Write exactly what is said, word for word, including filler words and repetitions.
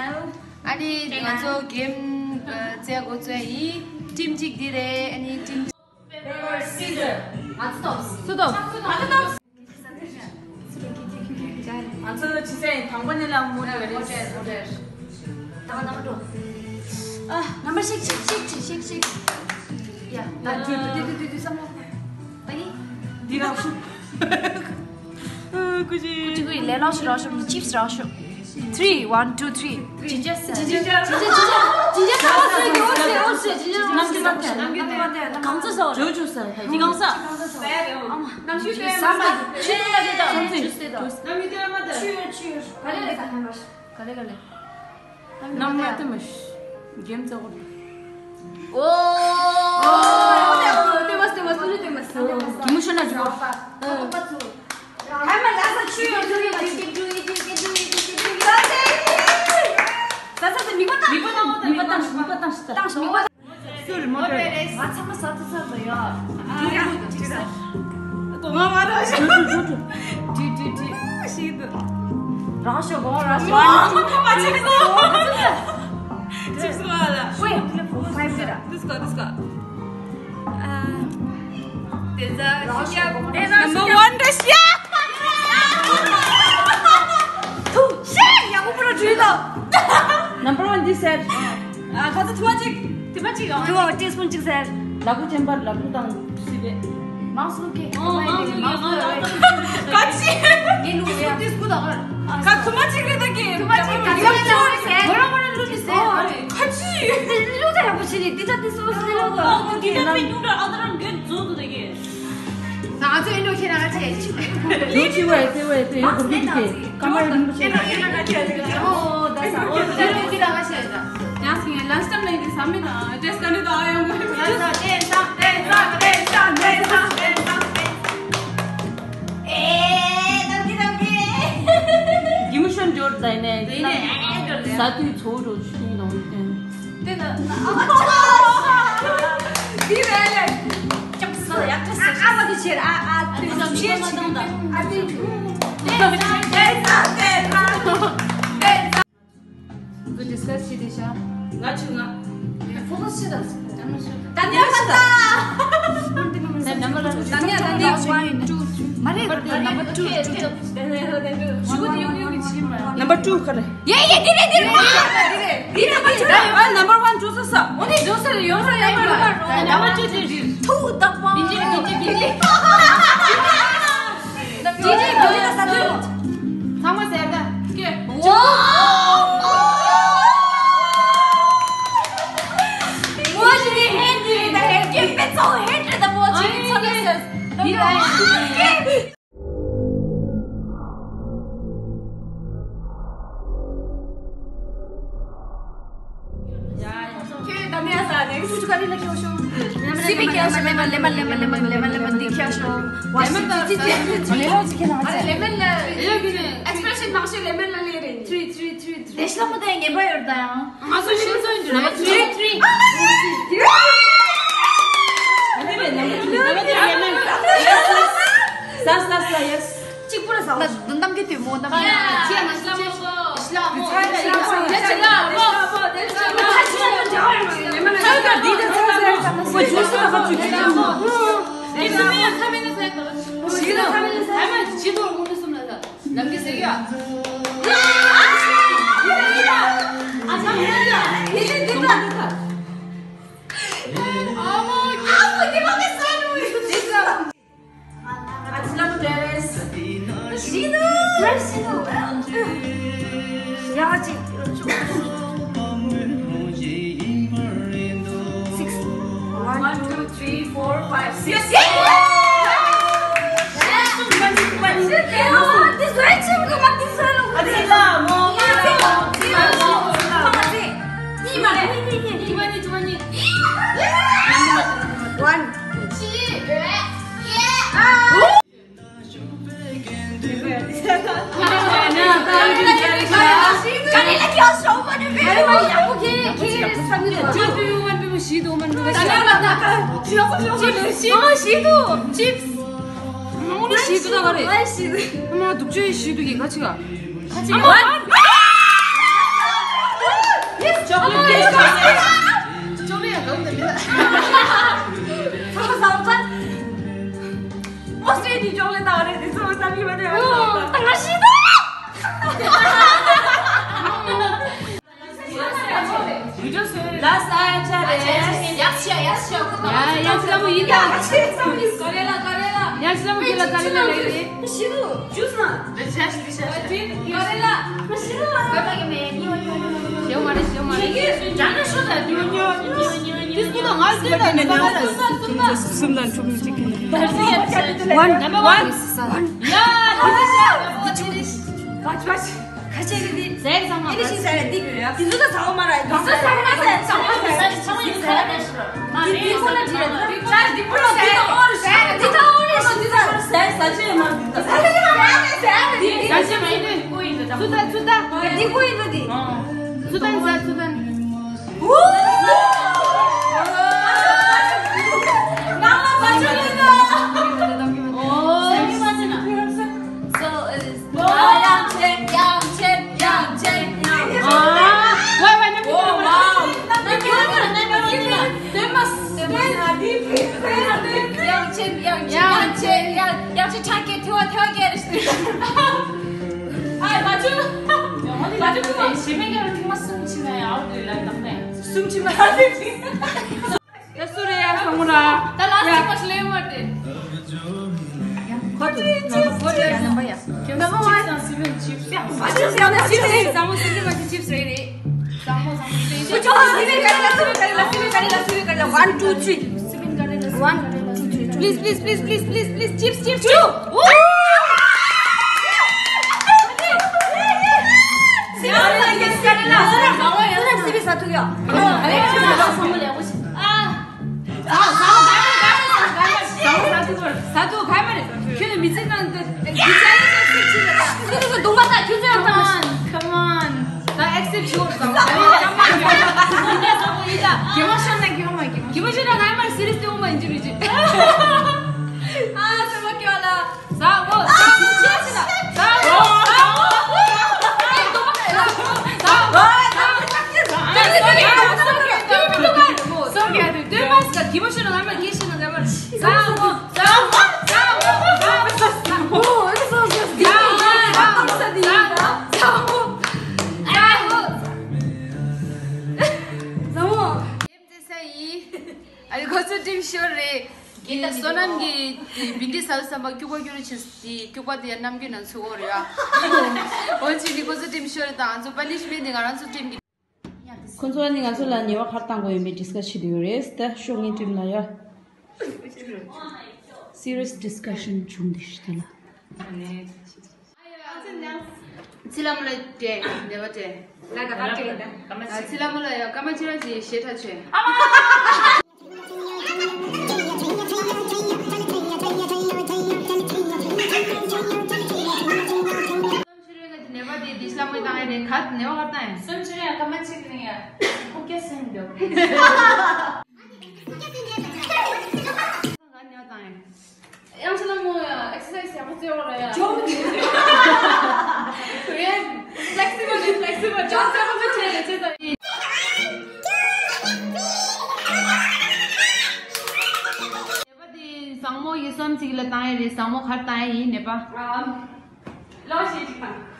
ཨ་ནི་ང་ཚོ་གེམ་རྩེ་འགོ་རྩེ་ཡིན། ཊིམ་གཅིག་འདི་རེད། ཨ་ནི་ཊིམ་གཅིག Paper, scissor. ང་ཚོ་ཐོབ། སུ་ཐོབ། ང་ཚོ་ཐོབ། ང་ཚོ་ཇི་སྲིད་དང་པོ་ནས་ལ་མོ་ཊ་རེད། མོ་ཊ་རེད། ད་ང་ནམ་པར་འགྲོ། ཨ། ནམ་པར་ཤིག་ཤིག་ཤིག་ཤིག་ཤིག་ཤིག་ཡ། ད་དུས་དུས་དུས་དུས་བསམ་བློ། ད་ཡིན། འདི་རང་ཤུགས། ཀུ་ཅི། ཀུ་ཅི་ཀུ་ཅི་ལས་ལོ་ཤི་རོ་ཤོ་ཅིབས་རོ་ཤོ། Three, one, two, three. ཇིན་ཇར་སི། ཇིན་ཇར། ཇིན་ཇར། ཇིན་ཇར། ཇིན་ཇར། ཇོ་ཇོ་སར། གང་ས་སོ། ཇོ་ཇོ་སར། ཇིན་ཇར་སར། ནམ་ཞུ་ཏེ་མ། ཆུ་ཏེ་ད། ཆུ་ཏེ་ད། ནམ་ཞུ་ཏེ་མ་ད། ཆུ་ཆུ། ག་ལེ་ལེ་ད་ཧ་མ་ཤ། ག་ལེ་ག་ལེ། ནམ་མ་ཏེ་མ་ཤ། གེམ་ཙོ་གོ། ཨོ། ཏེ་མ་ཏེ་མ་ཏེ་མ། གི་མུ་ཤོ་ན་ཇུ་གོ། ཧ་མ་ལ་ས་ཆུ་ཡོད་ཆུ་ཡོད་ཆུ་ཡོད་ཆུ་ཡོད་ཆུ་ཡོད། ས་ས་ས་མི་པ་ཏང་མི་པ་ཏང་མི་པ་ཏང་མི་པ་ཏང་ཏང་མི་པ། སུ་རེད་མོ་ཊ་རེད། ང་ཚང་མ་ས་ཐུ་ས་ས་ཡོད། ཨ་ཡ་ཅིག་ས། ང་མ་ར་ཤ། ཏི་ཏི་ཏི། ཤི་དུ། རང་ཤོ་གོ་རང་ཤོ། ང་མ་ཅིག་ས། ཅིག་ས་ལ། ཝེ། ཕའིབ་ཟེར། ཏིས་ཀ་ཏིས་ཀ། ཨ། དེ་ཟ་ཤི་ཡ། དེ་ཟ་ཤི་ཡ། Number one རེད་ཤི་ཡ། ཐུ་ཤི་ཡ་གོ་པོ་ར་ཇུས་དང་། Number one འདི་ཟེར། ཨ། ཁ་ཚ་ཐུ་མ་ཅིག་ཐུ་མ་ཅིག་ཨ། ཐུ་མ་ཊི་སི་པུན་ཅིག་ཟེར། ལ་ཁུ་ཅན་པར་ལ་ཁུ་དང་སི་བེ། མང་སུ་ཀེ། ཨོ། མང་སུ་ཀེ། མང་སུ་ཀེ། ཁ་ཆི། ངའི་ལུག་ཡ། ཏིས་ཀུ་དང་། ཁ་ཐུ་མ་ཅིག་རེད་ད་ཀེ། ཐུ་མ་ཅིག་ད་ཀེ། ང་རང་ང་རང་ལུག་ནི་ཟེར། ཨོ། ཁ་ཆི། ལུག་ད་ཡག་པོ་ཆི་ནི་འདི་ད་ཏིས་སོ་སི་ལུག་ད། ཨོ། འདི་ད་ཕན་ཉུང་དྲག་ཨ་ད་རང་གན་རྫོགས་འདུག་ད་ཀེ། ང་ཚོ་ཨེ་འགྲོ་ཁྱེད་རང་ང་ཆེ་ཆེ། ལོ་ཆེ་བས་ཆེ་བས་དེ་ཡོད་གོ་གི་དེ་ཀ་མ་རིན་པོ་ཆེ། ཨོ་ད་ས་ཨོ་ད་རེ་ཁྱེད་རང་ང་ཆེ་ད། ཡང་སི་ངས་ལན་སི་ཊམ་ནས་འདི་ས་མི་ན་ཌེ་སི་ཀ་འདི་ད་ཨ་ཡོང་གོ། ད་ས་ཏེ་ས་ཏེ་ས་ཏེ་ས་ཏེ་ས་ཏེ་ས་ཏེ་ས། ཨེ་ད་གི་ད་གི། གི་མུ་ཤོན་འབྱོར་ད་ནས་ས་དུས་ཚོ་རོ་ཆུང་དང་། དེ་ན། འདི་རེད་ལེ། ཅག་སོ་ཡག་ཏུ་སོ། ཨ་མ་དེ་ཆེར་ཨ་ཨ་དེ་ཆེར་ཆེར་ཆེར། ཨ་དེ། འདི་ཌིས་ཀ་སི་བྱེད་དེ་ཤ། ང་ཆུ་ང་། ཕོ་ཁ་སི་ད། ད་ནི་ཨ་ད། ད་ནི་ཨ་ད་ནི། མ་རེད་ད་ནམ་པར་ཊུ་ཊུ། ཞུ་གུ་དེ་ཡོང་ཡོང་གི་ཆི་མ། ནམ་པར་ཊུ་ག་རེ། ཡེ་ཡེ་དེ་རེད་དེ་རེད། དེ་རེད་དེ་རེད། ཨ་ནམ་པར་ཝན་འགྲོ་ས་ས། འོ་ནི་འགྲོ་ས་རེད་ཡོང་ས་རེད་ཡོང་ས་རེད། ནམ་པར་ཊུ་དེ་རེད། ཐུ་ད་པ། བི་ཇི་བི་ཇི་བི་ཇི། བི་ཇི་བི་ཇི་ད་ས་ཐུ། ཚང་མ་ཟེར་ད། ཀེ། ཝའོ། མོ་ཇི་ནི་ཧེན་དི་རེད་ད་ཧེན་ཀེ་པེ་ཚོ་ཧེན་དི་རེད་ད་མོ་ཇི་ནི་ཚོ་ལེ་སེ། དེ་རེད། ཁྱོད་ད་ནས་ས་ནས་སུ་ག་རེ་ལ་ཁྱོད་ཤོག་སི་པི་ཁྱོད་ཤོག་ལེ་མ་ལེ་མ་ལེ་མ་ལེ་མ་ལེ་མ་ལེ་མ་འདི་ཁྱོད་ཤོག་ལེ་མ་ལ་ལེ་མ་ལ་ཨེག་སི་པི་རེ་ཤན་མང་ཤོས་ལེ་མ་ལ་ལེ་རེད། ཐི་རི་ཐི་རི་ཐི་རི། དེ་ཤ་མོ་དེ་ངན་པ་ཡོད་ད་ཡང་། ང་ཚོ་ཤིང་ཚོ་ཡིན་དུས་ནམ་པར་ཐི་རི་ཐི་རི། ས་ས་ས་ཡེ་སི། གཅིག་པུ་ར་ཟ་ལ་འདམ་གི་དུས་མོ་འདམ་གི། ཅི་ཡང་ཤ་མོ་གོ། ཤ་མོ། ཤ་མོ། ཤ་མོ། ཤ་མོ། ཤ་མོ། ཁོ་ཇུ་སི་ད་ཁ་ཆུ་ཆུ་ཆུ། ཁ་མེད་ན་ཟ་ཡ་གོ། ཁ་མེད་ན་ཟ་ཡ་གོ། ཁ་མེད་ན་ཟ་ཡ་གོ། ཁ་མེད་ན་ཟ་ཡ་གོ། ནམ་གྱི་ཟེར་ཡ། ཨ་ཅག་ཡ་ཡ། དེ་ལས་འདི་ལྟ་འདི་ལྟ། ཨ་མ་ཨ་མ་དེ་མ་གི་ས་ནུ་ཡི་དེ་ལྟ། ཨ་ཅི་ལ་མོ་ཏེ་རེས། ཤི་ནུ། ཤི་ནུ། ཡ་ཅི། Six. One, two, three, four, five, six. Yes! One. ཅོག་ལེ་ཡང་འདོན་འདི་མིན། ཨོ་སྲེ་དེ་ཅོག་ལེ་ད་རེད་དེ་ཚོ་ས་མི་མ་དེ་ཨོ་ད་ང་ཤི་ད། ལ་ས་ཆ་རེད། ཡག་ཤ་ཡག་ཤ། ཡ་ཡག་ཤ་མོ་ཡིན་ད། ཀ་རེ་ལ་ཀ་རེ་ལ། ཡག་ཤ་མོ་ཁྱེད་ལ་ཀ་རེ་ལ་ལ་ཡོད་རེད། ཤི་ནུ། ཇུས་ན། ཀ་རེ་ལ། ཤི་ནུ། ཞེའུ་མ་རེད་ཞེའུ་མ་རེད། ཇ་ན་ཤོ་ད་དུ་ཉོ་ཉོ་ཉོ་ཉོ། དུ་སུ་ད་ང་སུ་ད་ནི་ད་ད་སུ་ད་སུ་ད། སུམ་དང་ཕྲུག་མི་གཅིག་གི་ནི། One number one. ཡ་དུ་ཤ་ད་པོ་ཆེ་རེད། ཁ་ཆེ་རེད་དེ། ཟས་ཚང་མ་ཨེ་ནི་ཤིང་ཟ་ཡ་འདི་དགོས་ཡ། དེ་ཚོ་ད་ཟ་བ་མ་ར་ཡ། དེ་ཚོ་ཟ་བ་མ་ཟ་ཡ། ཟ་བ་མ་ཟ་ཡ། ཟ་བ་ཡིན་ཁ་ལ་ད་ཤི་ར། དེ་དེ་ཁོ་ན་དྲི་ར། དེ་ཅག་དེ་པོ་ཟ་ཡ། དེ་ད་ཨོ་རེ་ཤི་དེ་ད་ཟ་ཡ། ཟ་ཆེ་མ་དེ་ད་ཟ་ཡ། ཟ་ཆེ་མ་ཡིན་དེ། ཚུ་ད་ཚུ་ད། དེ་ཀོ་ཡིན་དེ། ཚུ་ད་ཟ་ཚུ་ད། ཨོ། ནང་ལ་ཟ་ཆེ་མ་དེ་ད། ཨོ། ཟ་ཆེ་མ་དེ་ན། So it is. ཡང་ཆེ་ཡང་ཆེ་ཡང་ཆེ་ཡང་ཆེ། ཨ། ཝའི་ཝའི། ནམ་རྒྱུན། ཨོ་ཝའོ། ནམ་རྒྱུན་ནམ་རྒྱུན་ནམ་རྒྱུན། དེ་མ་དེ་མ་དེ་ཡང་ཆེ་ཡང་ཆེ་ཡང་ཆེ་ཡང་ཆེ་ཡང་ཆེ། ཕྲག་གི་ཐི་བ་ཐི་བ་གེ་རེ་ཤི། ཨ་མ་ཆུ། མ་ཆུ་ཐི་བ། ཞི་མི་གེ་རུ་ཐི་མ་སུམ་ཆི་ན་ཡང་ཨའུ་ཏུ་ལ་ནག་ནས། སུམ་ཆི་མ་ཐི། ཡ་སུ་རེད་ཡ་སོང་ར། ད་ལ་སི་མ་ཤི་ལེ་མ་དེ། ཁོ་ཚོ་ནམ་བར་ནམ་བར་ཡ། ནམ་བར་ཝན་དང་སི་བེན་ཆིབ་སི་ཡང་། ཨ་ཆིབ་སི་ཡང་ན་ཆིབ་སི་རེད། ཟ་མོ་སི་བེན་མ་ཆིབ་སི་རེད་རེད། ཟ་མོ་ཟ་མོ་དེ་ཆོ་ཆོ། སི་བེན་ག་རེ་ལ། སི་བེན་ག་རེ་ལ། སི་བེན་ག་རེ་ལ། སི་བེན་ག་རེ་ལ། One two three. སི་བེན་ག་རེ་ལ། One two three. Please, please, please, please, please, please, chips, chips, chips. ཟ་ཐུག་ག་མ་རེད། ཁྱོད་ནི་མི་ཚེ་ནང་དུ་དེ་ཟ་ཡ་ཅིག་ཅིག་ཅིག་ལ་ཡ། ཁྱོད་ཚོ་གདོང་པ་ད་ཁྱོད་ཚོ་ཡང་ཐང་མ། Come on, come on. ད་ཨེག་སེབ་ཞུ་བར་ཟ་མོ། ཀྱེ་མ་ཤོར་ན་ཀྱེ་མ་མ་ཀྱེ་མ། ཀྱེ་མ་ཤོར་ན་ང་མ་སི་རི་ཡས་དེ་འོ་མ་ཡིན་གྱི་རེད་ཅིག་ཨ་སེ་མ་ཀྱེ་བ་ལ། ཟ་འོ། ཟ་འོ། ཟ་འོ། ཟ་འོ། ཟ་འོ། ཨ་ནི་ཁོ་ཚོ་ཊིམ་ཤོར་རེད། ཀྱེ་བསོད་ནམས་ཀྱིས་བིན་ཌི་ཟ་བསམ་པ་སྐྱུག་པ་སྐྱུག་རུ་ཕྱིན་སྟེ་སྐྱུག་པ་དེ་ཡང་རྣམ་ཀུན་ན་ཚུགས་འོ་རེད་ཨ། འོ་ཅི་ནི་ཁོ་ཚོ་ཊིམ་ཤོར་རེད། ད་ང་ཚོ་པ་ནི་ཤི་མེན་ཊི་དེ་ང་རང་ཚོ་ཊིམ་གྱི། ཁོ་ཚོ་ནི་ང་ཚོ་ལ་ཉེས་པ་ག་རེ་བཏང་དགོས་ཡིན་པའི་ཌིས་ཀ་སི་བྱེད་དུ་ཡོད་རེད། ད་ཤོག་ངའི་ཊིམ་ལ་ཡ། སི་རི་ཡས་ཌིས་ཀ་ཤན་བྱུང་འདི་ཤི་ད་ལ། ཚི་ལ་མོ་ལ་སྤྲད། ནེ་བ་སྤྲད། ལ་ད་ག་སྤྲད་ད། ཚི་ལ་མོ་ལ་ཡ་སྐར་མ་ཅི་ར་ཅི་ཞེ་ཁྲ་ཆོད། ནེ་བ་དེ་དིཤ་ལ་མོ་བཏང་ཡ་རེད། ག་ནེ་བ་ག་བཏང་ཡ། སུམ་ཅུ་རེ་ཡ་སྐར་མ་གཅིག་རིང་ཡ་ཁུག་ཀྱ་སེན་འདུག་ག་ནེ་བ་བཏང་ཡ། ཡང་ཆ་ན་མོ་ཡ་ཨེག་སར་སའི་སི་ཡག་པོ་རྩེ་བ་ར་ཡ། ཇོབ་དེ། ཡ་ཕི་ལེག་སི་བལ་རེད། ཕི་ལེག་སི་བལ། ཇོབ་རྩེ་བ་ཚོ་བྱས་རེད་ཅེས་དང་། ནེ་བ་དེ་བཟང་མོ་ཡི་སོམ་ཅིག་ལ་བཏང་ཡ་རེད། བཟང་མོ་གར་བཏང་ཡ་ཡིན་ནེ་བ། ཨ། ལོ་ཞེ་ཅིག་དང་།